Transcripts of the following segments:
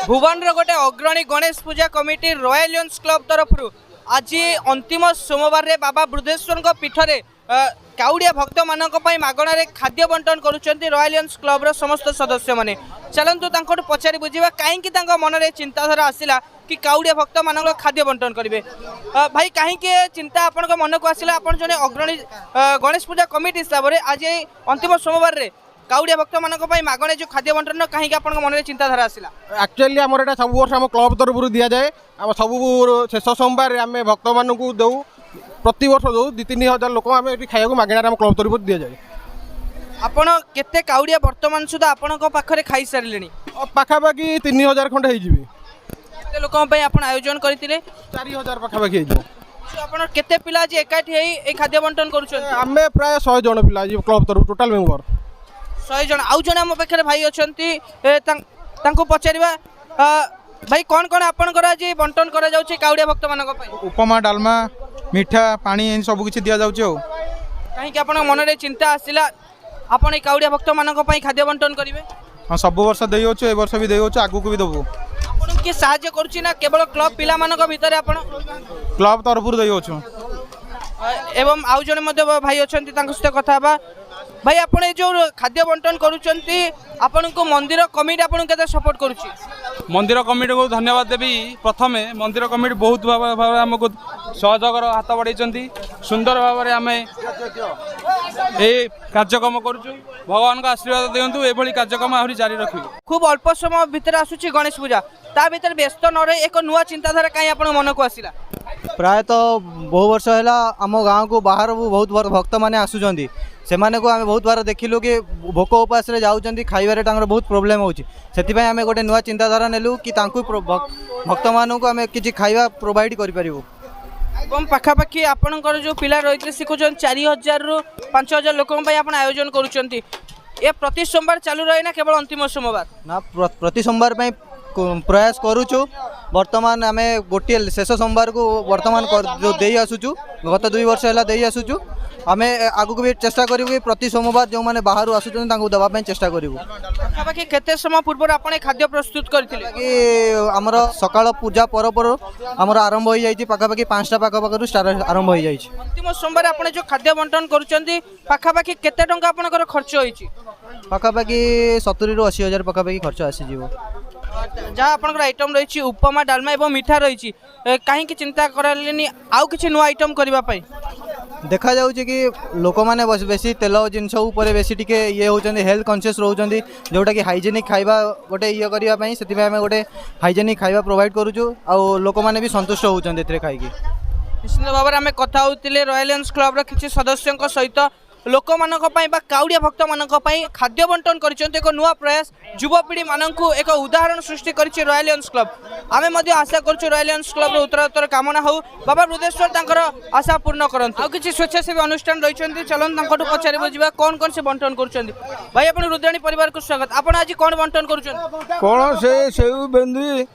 ଭୁବନର ଗୋଟେ ଅଗ୍ରଣୀ ଗଣେଶ ପୂଜା committee royal ଲିଅନ୍ସ club ତରଫରୁ ଆଜି ଅନ୍ତିମ ସୋମବାରରେ ବାବା ବୃଦ୍ଧେଶ୍ୱରଙ୍କ ପୀଠରେ କାଉଡ଼ିଆ ଭକ୍ତମାନଙ୍କ ପାଇଁ ମାଗଣାରେ ଖାଦ୍ୟ ବଣ୍ଟନ କରୁଛନ୍ତି ରୟାଲ ଲିଅନ୍ସ କ୍ଲବର ସମସ୍ତ ସଦସ୍ୟମାନେ। ଚାଲନ୍ତୁ, ତାଙ୍କଠୁ ପଚାରି ବୁଝିବା କାହିଁକି ତାଙ୍କ ମନରେ ଚିନ୍ତାଧାରା ଆସିଲା କି କାଉଡ଼ିଆ ଭକ୍ତମାନଙ୍କ ଖାଦ୍ୟ ବଣ୍ଟନ କରିବେ। ଭାଇ, କାହିଁକି ଏ ଚିନ୍ତା ଆପଣଙ୍କ ମନକୁ ଆସିଲା? ଆପଣ ଜଣେ ଅଗ୍ରଣୀ ଗଣେଶ ପୂଜା କମିଟି ହିସାବରେ ଆଜି ଏଇ ଅନ୍ତିମ ସୋମବାରରେ କାଉଡ଼ିଆ ଭକ୍ତମାନଙ୍କ ପାଇଁ ମାଗଣା ଯେଉଁ ଖାଦ୍ୟ ବଣ୍ଟନ, କାହିଁକି ଆପଣଙ୍କ ମନରେ ଚିନ୍ତାଧାରା ଆସିଲା? ଆକ୍ଚୁଆଲି ଆମର ଏଇଟା ସବୁ ବର୍ଷ ଆମ କ୍ଲବ ତରଫରୁ ଦିଆଯାଏ। ଆମ ସବୁ ଶେଷ ସୋମବାରରେ ଆମେ ଭକ୍ତମାନଙ୍କୁ ଦେଉ, ପ୍ରତିବର୍ଷ ଦେଉ। 2-3 ହଜାର ଲୋକ ଆମେ ଏଠି ଖାଇବାକୁ ମାଗଣାରେ ଆମ କ୍ଲବ ତରଫରୁ ଦିଆଯାଏ। ଆପଣ କେତେ କାଉଡ଼ିଆ ବର୍ତ୍ତମାନ ସୁଦ୍ଧା ଆପଣଙ୍କ ପାଖରେ ଖାଇସାରିଲେଣି? ପାଖାପାଖି 3000 ଖଣ୍ଡେ ହେଇଯିବେ। କେତେ ଲୋକଙ୍କ ପାଇଁ ଆପଣ ଆୟୋଜନ କରିଥିଲେ? 4000 ପାଖାପାଖି ହେଇଯିବ। ଆପଣ କେତେ ପିଲା ଆଜି ଏକାଠି ହେଇ ଏଇ ଖାଦ୍ୟ ବଣ୍ଟନ କରୁଛନ୍ତି? ଆମେ ପ୍ରାୟ 100 ଜଣ ପିଲା ଆଜି କ୍ଲବ ତରଫରୁ ଟୋଟାଲ ମେମ୍ବର। 100 ଜଣ। ଆଉ ଜଣେ ଆମ ପାଖରେ ଭାଇ ଅଛନ୍ତି, ତାଙ୍କୁ ପଚାରିବା। ଭାଇ, କ'ଣ କ'ଣ ଆପଣଙ୍କର ଆଜି ବଣ୍ଟନ କରାଯାଉଛି କାଉଡ଼ିଆ ଭକ୍ତମାନଙ୍କ ପାଇଁ? ଉପମା, ଡାଲମା, ମିଠା, ପାଣି, ଏମିତି ସବୁ କିଛି ଦିଆଯାଉଛି ଆଉ। କାହିଁକି ଆପଣଙ୍କ ମନରେ ଚିନ୍ତା ଆସିଲା ଆପଣ ଏଇ କାଉଡ଼ିଆ ଭକ୍ତମାନଙ୍କ ପାଇଁ ଖାଦ୍ୟ ବଣ୍ଟନ କରିବେ? ହଁ, ସବୁ ବର୍ଷ ଦେଇଅଛୁ, ଏ ବର୍ଷ ବି ଦେଇଅଛୁ, ଆଗକୁ ବି ଦେବୁ। ଆପଣଙ୍କୁ କିଏ ସାହାଯ୍ୟ କରୁଛି ନା କେବଳ କ୍ଲବ ପିଲାମାନଙ୍କ ଭିତରେ ଆପଣ? କ୍ଲବ ତରଫରୁ ଦେଇଅଛୁ। ଏବଂ ଆଉ ଜଣେ ମଧ୍ୟ ଭାଇ ଅଛନ୍ତି, ତାଙ୍କ ସହିତ କଥା ହେବା। ଭାଇ, ଆପଣ ଏ ଯେଉଁ ଖାଦ୍ୟ ବଣ୍ଟନ କରୁଛନ୍ତି, ଆପଣଙ୍କୁ ମନ୍ଦିର କମିଟି ଆପଣଙ୍କୁ କେତେ ସପୋର୍ଟ କରୁଛି? ମନ୍ଦିର କମିଟିକୁ ଧନ୍ୟବାଦ ଦେବି ପ୍ରଥମେ। ମନ୍ଦିର କମିଟି ବହୁତ ଭାବରେ ଆମକୁ ସହଯୋଗର ହାତ ବଢ଼େଇଛନ୍ତି। ସୁନ୍ଦର ଭାବରେ ଆମେ ଏଇ କାର୍ଯ୍ୟକ୍ରମ କରୁଛୁ। ଭଗବାନଙ୍କ ଆଶୀର୍ବାଦ ଦିଅନ୍ତୁ, ଏଭଳି କାର୍ଯ୍ୟକ୍ରମ ଆହୁରି ଜାରି ରଖିବୁ। ଖୁବ୍ ଅଳ୍ପ ସମୟ ଭିତରେ ଆସୁଛି ଗଣେଶ ପୂଜା, ତା ଭିତରେ ବ୍ୟସ୍ତ ନ ରହି ଏକ ନୂଆ ଚିନ୍ତାଧାରା କାହିଁ ଆପଣଙ୍କ ମନକୁ ଆସିଲା? ପ୍ରାୟତଃ ବହୁ ବର୍ଷ ହେଲା ଆମ ଗାଁକୁ ବାହାରୁ ବହୁତ ଭକ୍ତମାନେ ଆସୁଛନ୍ତି। ସେମାନଙ୍କୁ ଆମେ ବହୁତ ବାର ଦେଖିଲୁ କି ଭୋକ ଉପାସରେ ଯାଉଛନ୍ତି, ଖାଇବାରେ ତାଙ୍କର ବହୁତ ପ୍ରୋବ୍ଲେମ୍ ହେଉଛି। ସେଥିପାଇଁ ଆମେ ଗୋଟେ ନୂଆ ଚିନ୍ତାଧାରା ନେଲୁ କି ତାଙ୍କୁ ଭକ୍ତମାନଙ୍କୁ ଆମେ କିଛି ଖାଇବା ପ୍ରୋଭାଇଡ଼ କରିପାରିବୁ। ଏବଂ ପାଖାପାଖି ଆପଣଙ୍କର ଯେଉଁ ପିଲା ରହିଥିଲେ ଶିଖୁଛନ୍ତି, 4000ରୁ 5000 ଲୋକଙ୍କ ପାଇଁ ଆପଣ ଆୟୋଜନ କରୁଛନ୍ତି। ଏ ପ୍ରତି ସୋମବାର ଚାଲୁ ରହେ ନା କେବଳ ଅନ୍ତିମ ସୋମବାର? ନା, ପ୍ରତି ସୋମବାର ପାଇଁ ପ୍ରୟାସ କରୁଛୁ। ବର୍ତ୍ତମାନ ଆମେ ଗୋଟିଏ ଶେଷ ସୋମବାରକୁ ବର୍ତ୍ତମାନ ଯେଉଁ ଦେଇ ଆସୁଛୁ, ଗତ 2 ବର୍ଷ ହେଲା ଦେଇ ଆସୁଛୁ। ଆମେ ଆଗକୁ ବି ଚେଷ୍ଟା କରିବୁ କି ପ୍ରତି ସୋମବାର ଯେଉଁମାନେ ବାହାରୁ ଆସୁଛନ୍ତି, ତାଙ୍କୁ ଦେବା ପାଇଁ ଚେଷ୍ଟା କରିବୁ। ପାଖାପାଖି କେତେ ସମୟ ପୂର୍ବରୁ ଆପଣ ଏ ଖାଦ୍ୟ ପ୍ରସ୍ତୁତ କରିଥିଲେ? କି ଆମର ସକାଳ ପୂଜା ପର ପର ଆମର ଆରମ୍ଭ ହୋଇଯାଇଛି। ପାଖାପାଖି 5ଟା ପାଖାପାଖିରୁ ଷ୍ଟାର୍ଟ ଆରମ୍ଭ ହୋଇଯାଇଛି। ଅନ୍ତିମ ସୋମବାର ଆପଣ ଯେଉଁ ଖାଦ୍ୟ ବଣ୍ଟନ କରୁଛନ୍ତି, ପାଖାପାଖି କେତେ ଟଙ୍କା ଆପଣଙ୍କର ଖର୍ଚ୍ଚ ହୋଇଛି? ପାଖାପାଖି 70ରୁ 80 ହଜାର ପାଖାପାଖି ଖର୍ଚ୍ଚ ଆସିଯିବ। ଯାହା ଆପଣଙ୍କର ଆଇଟମ୍ ରହିଛି, ଉପମା, ଡାଲମା ଏବଂ ମିଠା ରହିଛି, କାହିଁକି ଚିନ୍ତା କରାଇଲେନି ଆଉ କିଛି ନୂଆ ଆଇଟମ୍ କରିବା ପାଇଁ? ଦେଖାଯାଉଛି କି ଲୋକମାନେ ବେଶୀ ତେଲ ଜିନିଷ ଉପରେ ବେଶୀ ଟିକେ ଇଏ ହେଉଛନ୍ତି, ହେଲ୍ଥ କନସିୟସ୍ ରହୁଛନ୍ତି, ଯେଉଁଟାକି ହାଇଜେନିକ୍ ଖାଇବା ଗୋଟେ ଇଏ କରିବା ପାଇଁ। ସେଥିପାଇଁ ଆମେ ଗୋଟେ ହାଇଜେନିକ୍ ଖାଇବା ପ୍ରୋଭାଇଡ଼ କରୁଛୁ ଆଉ ଲୋକମାନେ ବି ସନ୍ତୁଷ୍ଟ ହେଉଛନ୍ତି ଏଥିରେ ଖାଇକି। ନିଶ୍ଚିତ ଭାବରେ ଆମେ କଥା ହେଉଥିଲେ ରୟାଲ ଲିଅନ୍ସ କ୍ଲବର କିଛି ସଦସ୍ୟଙ୍କ ସହିତ। ଲୋକମାନଙ୍କ ପାଇଁ ବା କାଉଡ଼ିଆ ଭକ୍ତମାନଙ୍କ ପାଇଁ ଖାଦ୍ୟ ବଣ୍ଟନ କରିଛନ୍ତି, ଏକ ନୂଆ ପ୍ରୟାସ। ଯୁବପିଢ଼ିମାନଙ୍କୁ ଏକ ଉଦାହରଣ ସୃଷ୍ଟି କରିଛି ରୟାଲ ଲିଅନ୍ସ କ୍ଲବ। ଆମେ ମଧ୍ୟ ଆଶା କରୁଛୁ ରୟାଲ ଲିଅନ୍ସ କ୍ଲବର ଉତ୍ତରୋତ୍ତର କାମନା ହେଉ, ବାବା ବୃଦ୍ଧେଶ୍ୱର ତାଙ୍କର ଆଶା ପୂର୍ଣ୍ଣ କରନ୍ତୁ। ଆଉ କିଛି ସ୍ୱେଚ୍ଛାସେବୀ ଅନୁଷ୍ଠାନ ରହିଛନ୍ତି, ଚାଲନ୍ତୁ ତାଙ୍କଠୁ ପଚାରି ବୁଝିବା କ'ଣ କ'ଣ ସେ ବଣ୍ଟନ କରୁଛନ୍ତି। ଭାଇ, ଆପଣ ରୁଦ୍ରାଣୀ ପରିବାରକୁ ସ୍ୱାଗତ। ଆପଣ ଆଜି କ'ଣ ବଣ୍ଟନ କରୁଛନ୍ତି? କ'ଣ ସେ ସେଉ, ବୁନ୍ଦି,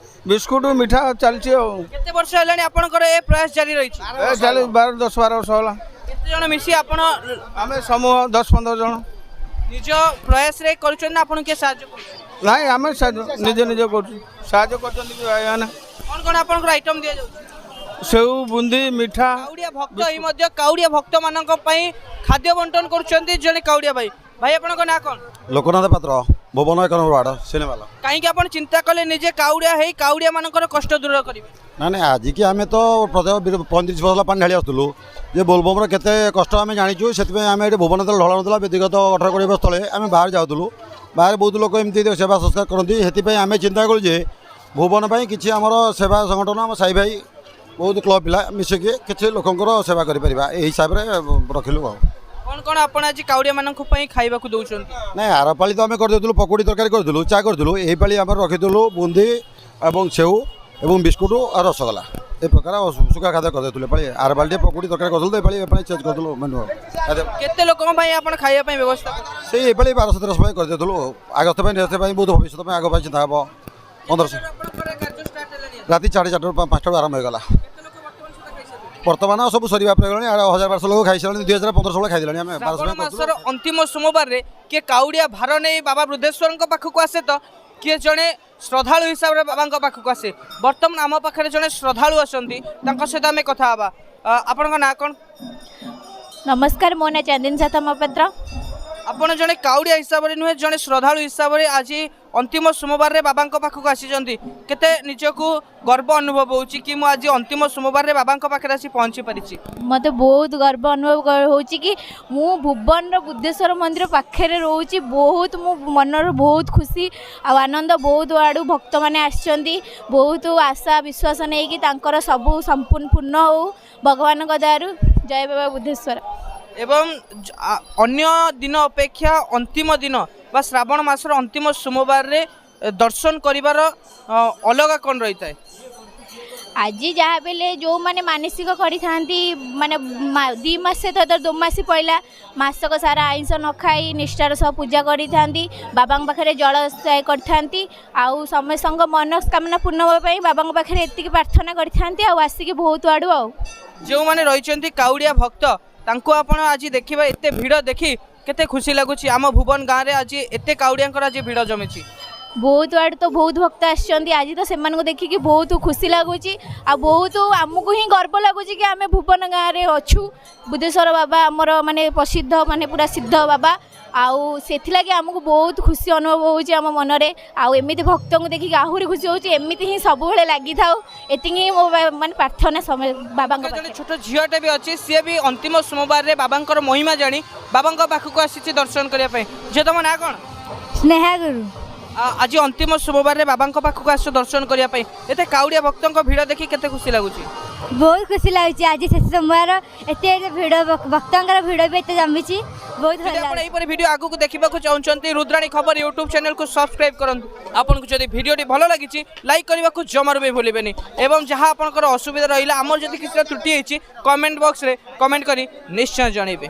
ବିସ୍କୁଟ, ମିଠା ଚାଲିଛି ଆଉ। କେତେ ବର୍ଷ ହେଲାଣି ଆପଣଙ୍କର ଏ ପ୍ରୟାସ ଜାରି ରହିଛି? ଏ ଚାଲି 10-12 ବର୍ଷ ହେଲା। କେତେ ଜଣ ମିଶି ଆପଣ? ଆମେ ସମୂହ 10-15 ଜଣ। ନିଜ ପ୍ରୟାସରେ କରୁଛନ୍ତି ନା ଆପଣଙ୍କୁ କିଏ ସାହାଯ୍ୟ କରୁଛନ୍ତି? ନାଇଁ, ଆମେ ନିଜେ ନିଜେ କରୁଛୁ। ସାହାଯ୍ୟ କରୁଛନ୍ତି ବି ଭାଇମାନେ। କ'ଣ କ'ଣ ଆପଣଙ୍କର ଆଇଟମ୍ ଦିଆଯାଉଛି? ସେଉ, ବୁନ୍ଦି, ମିଠା। କାଉଡ଼ିଆ ଭକ୍ତ ଏଇ ମଧ୍ୟ କାଉଡ଼ିଆ ଭକ୍ତମାନଙ୍କ ପାଇଁ ଖାଦ୍ୟ ବଣ୍ଟନ କରୁଛନ୍ତି ଜଣେ କାଉଡ଼ିଆ ଭାଇ। ଭାଇ, ଆପଣଙ୍କ ନାଁ କ'ଣ? ଲୋକନାଥ ପାତ୍ର, ଭୁବନ 1 ନମ୍ବର ୱାର୍ଡ଼, ସିନେମାଲ। କାହିଁକି ଆପଣ ଚିନ୍ତା କଲେ ନିଜେ କାଉଡ଼ିଆ ହେଇ କାଉଡ଼ିଆ ମାନଙ୍କର କଷ୍ଟ ଦୂର କରିବେ? ନା ନାଇଁ, ଆଜିକି ଆମେ ତ ପ୍ରତ୍ୟେକ 35 ବର୍ଷ ହେଲା ପାଣି ଢାଳି ଆସୁଥିଲୁ ଯେ ବୋଲବମର କେତେ କଷ୍ଟ ଆମେ ଜାଣିଛୁ। ସେଥିପାଇଁ ଆମେ ଏଠି ଭୁବନ ଯେତେବେଳେ ଢଳା ନଥିଲା, ବିଗତ 18-20 ବର୍ଷ ତଳେ ଆମେ ବାହାରେ ଯାଉଥିଲୁ। ବାହାରେ ବହୁତ ଲୋକ ଏମିତି ସେବା ସଂସ୍କାର କରନ୍ତି। ସେଥିପାଇଁ ଆମେ ଚିନ୍ତା କଲୁ ଯେ ଭୁବନ ପାଇଁ କିଛି ଆମର ସେବା ସଂଗଠନ, ଆମ ସାଇ ଭାଇ, ବହୁତ କ୍ଲବ ପିଲା ମିଶିକି କିଛି ଲୋକଙ୍କର ସେବା କରିପାରିବା, ଏହି ହିସାବରେ ରଖିଲୁ ଆଉ। କ'ଣ କ'ଣ ଆପଣ ଆଜି କାଉଡ଼ିଆ ମାନଙ୍କ ପାଇଁ ଖାଇବାକୁ ଦଉଛନ୍ତି? ନାଇଁ, ଆର ପାଳି ତ ଆମେ କରିଦେଉଥିଲୁ, ପକୁଡ଼ି ତରକାରୀ କରିଥିଲୁ, ଚା କରିଥିଲୁ। ଏଇ ପାଳି ଆମର ରଖିଥିଲୁ ବୁନ୍ଦି ଏବଂ ସେଉ ଏବଂ ବିସ୍କୁଟ ଆଉ ରସଗୋଲା, ଏ ପ୍ରକାର ଶୁଖା ଖାଦ୍ୟ କରିଦେଉଥିଲୁ ଏପାଳି। ଆର ପାଳି ଟିକେ ପକୁଡ଼ି ତରକାରୀ କରିଥିଲୁ ତ, ଏପାଳି ଚେଞ୍ଜ କରିଦେଲୁ ମେନୁ ଖାଦ୍ୟ। କେତେ ଲୋକଙ୍କ ପାଇଁ ଆପଣ ଖାଇବା ପାଇଁ ବ୍ୟବସ୍ଥା କରୁଛନ୍ତି? ସେଇ ଏପାଳି 1200-1300 ପାଇଁ କରିଦେଉଥିଲୁ। ଆଗସ୍ତ ପାଇଁ, ନେକ୍ସଟ ପାଇଁ, ବହୁତ ଭବିଷ୍ୟତ ପାଇଁ, ଆଗ ପାଇଁ ଚିନ୍ତା ହେବ 1500। ଆପଣଙ୍କର କାର୍ଯ୍ୟ ଷ୍ଟାର୍ଟ ହେଲାଣି? ରାତି 4:30ରୁ 5ଟାରୁ ଆରମ୍ଭ ହୋଇଗଲା। କେତେ ଲୋକ ବର୍ତ୍ତମାନ ସୁଦ୍ଧା ଖାଇସାରିଲେଣି? ବର୍ତ୍ତମାନ ସବୁ ସରିବା ପରେ ଗଲାଣି। 1000-1200 ଲୋକ ଖାଇସାରିଲେଣି। 2000-1500 ଭଳିଆ ଖାଇଦେଲାଣି ଆମେ 1200 ଶ୍ରାବଣ ପାଇଁ କରିଥିଲୁ। ମାସର ଅନ୍ତିମ ସୋମବାରରେ କିଏ କାଉଡ଼ିଆ ଭାର ନେଇ ବାବା ବୃଦ୍ଧେଶ୍ୱରଙ୍କ ପାଖକୁ ଆସେ ତ କିଏ ଜଣେ ଶ୍ରଦ୍ଧାଳୁ ହିସାବରେ ବାବାଙ୍କ ପାଖକୁ ଆସେ। ବର୍ତ୍ତମାନ ଆମ ପାଖରେ ଜଣେ ଶ୍ରଦ୍ଧାଳୁ ଅଛନ୍ତି, ତାଙ୍କ ସହିତ ଆମେ କଥା ହେବା। ଆପଣଙ୍କ ନାଁ କ'ଣ? ନମସ୍କାର, ମୋ ନାଁ ଚାନ୍ଦିନୀ ସାଥ ମହାପାତ୍ର। ଆପଣ ଜଣେ କାଉଡ଼ିଆ ହିସାବରେ ନୁହେଁ, ଜଣେ ଶ୍ରଦ୍ଧାଳୁ ହିସାବରେ ଆଜି ଅନ୍ତିମ ସୋମବାରରେ ବାବାଙ୍କ ପାଖକୁ ଆସିଛନ୍ତି। କେତେ ନିଜକୁ ଗର୍ବ ଅନୁଭବ ହେଉଛି କି ମୁଁ ଆଜି ଅନ୍ତିମ ସୋମବାରରେ ବାବାଙ୍କ ପାଖରେ ଆସି ପହଞ୍ଚି ପାରିଛି? ମୋତେ ବହୁତ ଗର୍ବ ଅନୁଭବ ହେଉଛି କି ମୁଁ ଭୁବନର ବୁଦ୍ଧେଶ୍ୱର ମନ୍ଦିର ପାଖରେ ରହୁଛି। ବହୁତ ମୁଁ ମନରୁ ବହୁତ ଖୁସି ଆଉ ଆନନ୍ଦ। ବହୁତ ଆଡ଼ୁ ଭକ୍ତମାନେ ଆସିଛନ୍ତି, ବହୁତ ଆଶା ବିଶ୍ୱାସ ନେଇକି। ତାଙ୍କର ସବୁ ସମ୍ପୂର୍ଣ୍ଣ ପୂର୍ଣ୍ଣ ହଉ ଭଗବାନଙ୍କ ଦୟାରୁ। ଜୟ ବାବା ବୁଦ୍ଧେଶ୍ୱର। ଏବଂ ଅନ୍ୟ ଦିନ ଅପେକ୍ଷା ଅନ୍ତିମ ଦିନ ବା ଶ୍ରାବଣ ମାସର ଅନ୍ତିମ ସୋମବାରରେ ଦର୍ଶନ କରିବାର ଅଲଗା କ'ଣ ରହିଥାଏ? ଆଜି ଯାହା ବେଲେ ଯେଉଁମାନେ ମାନସିକ କରିଥାନ୍ତି, ମାନେ 2 ମାସ ତ ଦୋମାସି ପଡ଼ିଲା, ମାସକ ସାରା ଆଇଁଷ ନ ଖାଇ ନିଷ୍ଠାର ସହ ପୂଜା କରିଥାନ୍ତି, ବାବାଙ୍କ ପାଖରେ ଜଳ କରିଥାନ୍ତି ଆଉ ସମସ୍ତଙ୍କ ମନସ୍କାମନା ପୂର୍ଣ୍ଣ ହେବା ପାଇଁ ବାବାଙ୍କ ପାଖରେ ଏତିକି ପ୍ରାର୍ଥନା କରିଥାନ୍ତି ଆଉ ଆସିକି ବହୁତ ଆଡ଼ୁ ଆଉ ଯେଉଁମାନେ ରହିଛନ୍ତି କାଉଡ଼ିଆ ଭକ୍ତ, ତାଙ୍କୁ ଆପଣ ଆଜି ଦେଖିବା, ଏତେ ଭିଡ଼ ଦେଖି କେତେ ଖୁସି ଲାଗୁଛି? ଆମ ଭୁବନ ଗାଁରେ ଆଜି ଏତେ କାଉଡ଼ିଆଙ୍କର ଆଜି ଭିଡ଼ ଜମିଛି। ବହୁତ ଆଡ଼ୁ ତ ବହୁତ ଭକ୍ତ ଆସିଛନ୍ତି ଆଜି। ତ ସେମାନଙ୍କୁ ଦେଖିକି ବହୁତ ଖୁସି ଲାଗୁଛି ଆଉ ବହୁତ ଆମକୁ ହିଁ ଗର୍ବ ଲାଗୁଛି କି ଆମେ ଭୁବନ ଗାଁରେ ଅଛୁ। ବୁଦ୍ଧେଶ୍ୱର ବାବା ଆମର ମାନେ ପ୍ରସିଦ୍ଧ, ମାନେ ପୁରା ସିଦ୍ଧ ବାବା। ଆଉ ସେଥିଲାଗି ଆମକୁ ବହୁତ ଖୁସି ଅନୁଭବ ହେଉଛି ଆମ ମନରେ। ଆଉ ଏମିତି ଭକ୍ତଙ୍କୁ ଦେଖିକି ଆହୁରି ଖୁସି ହେଉଛି। ଏମିତି ହିଁ ସବୁବେଳେ ଲାଗିଥାଉ, ଏତିକି ହିଁ ମୋ ମାନେ ପ୍ରାର୍ଥନା ବାବାଙ୍କ ଜଣେ ପାଖରେ। ଛୋଟ ଝିଅଟେ ବି ଅଛି, ସିଏ ବି ଅନ୍ତିମ ସୋମବାରରେ ବାବାଙ୍କର ମହିମା ଜାଣି ବାବାଙ୍କ ପାଖକୁ ଆସିଛି ଦର୍ଶନ କରିବା ପାଇଁ। ଝିଅ, ତମ ନାଁ କ'ଣ? ସ୍ନେହା ଗୁରୁ। ଆଜି ଅନ୍ତିମ ସୋମବାରରେ ବାବାଙ୍କ ପାଖକୁ ଆସିଛ ଦର୍ଶନ କରିବା ପାଇଁ। ଏତେ କାଉଡ଼ିଆ ଭକ୍ତଙ୍କ ଭିଡ଼ ଦେଖି କେତେ ଖୁସି ଲାଗୁଛି? ବହୁତ ଖୁସି ଲାଗୁଛି। ଆଜି ଶେଷ ସୋମବାର, ଏତେ ଏତେ ଭିଡ଼, ଭକ୍ତଙ୍କର ଭିଡ଼ ବି ଏତେ ଜମିଛି, ବହୁତ ଭଲ ଯଦି ଆପଣ ଲାଗୁଛି। ଏହିପରି ଭିଡ଼ିଓ ଆଗକୁ ଦେଖିବାକୁ ଚାହୁଁଛନ୍ତି, ରୁଦ୍ରାଣୀ ଖବର ୟୁଟ୍ୟୁବ୍ ଚ୍ୟାନେଲକୁ ସବସ୍କ୍ରାଇବ୍ କରନ୍ତୁ। ଆପଣଙ୍କୁ ଯଦି ଭିଡ଼ିଓଟି ଭଲ ଲାଗିଛି, ଲାଇକ୍ କରିବାକୁ ଜମାରୁ ବି ଭୁଲିବେନି ଏବଂ ଯାହା ଆପଣଙ୍କର ଅସୁବିଧା ରହିଲା, ଆମର ଯଦି କିଛିଟା ତ୍ରୁଟି ହେଇଛି, କମେଣ୍ଟ ବକ୍ସରେ କମେଣ୍ଟ କରି ନିଶ୍ଚୟ ଜଣାଇବେ।